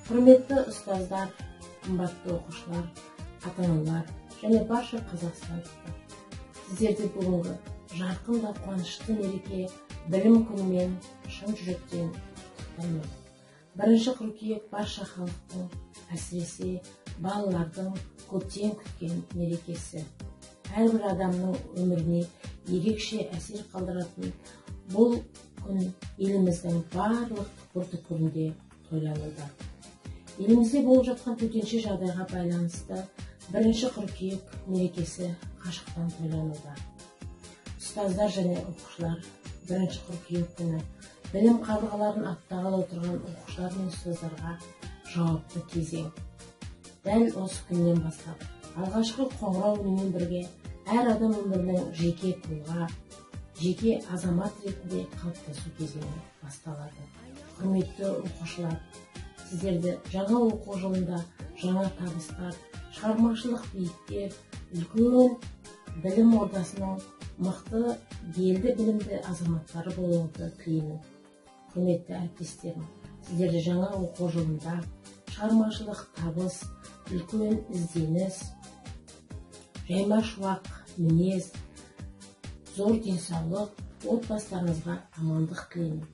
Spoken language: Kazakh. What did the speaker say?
Құрметті ұстаздар, қымбатты оқушылар, ата-аналар және барша қазақстандықтар, сіздерді бүгінгі жарқын да қуанышты мереке білім күнімен шын жүректен құттықтаймын. 1 қыркүйек барша халықтың, әсіресе балалардың көптен күткен мерекесі. Әрбір адамның өміріне ерекше әсер қалдыратын бұл күн еліміздің барлық түкпір-түкпірінде тойлануда. Елімізде болып жатқан төтенше жағдайға байланысты 1 қыркүйек мерекесі қашықтан тойлануда. Ұстаздар және оқушылар 1 қыркүйек күні білім қабырғаларын аттағалы отырған оқушылар мен ұстаздарға жауапты кезең. Дәл осы күннен бастап алғашқы қоңырау үнімен бірге әр адам өмірінің жеке тұлға, жеке азамат ретінде қалыптасу кезеңі басталады. Құрметті оқушылар, сіздерді жаңа оқу жылында жаңа табыстар, шығармашылық биіктер, үлкен білім ордасының мықты, белді білімді азаматтары болуыңызды тілеймін. Құрметті әріптестерім, сіздерді жаңа оқу жылында шығармашылық табыс, үлкен ізденіс, жайма шуақ мінез, зор денсаулық, отбасыларыңызға амандық тілеймін.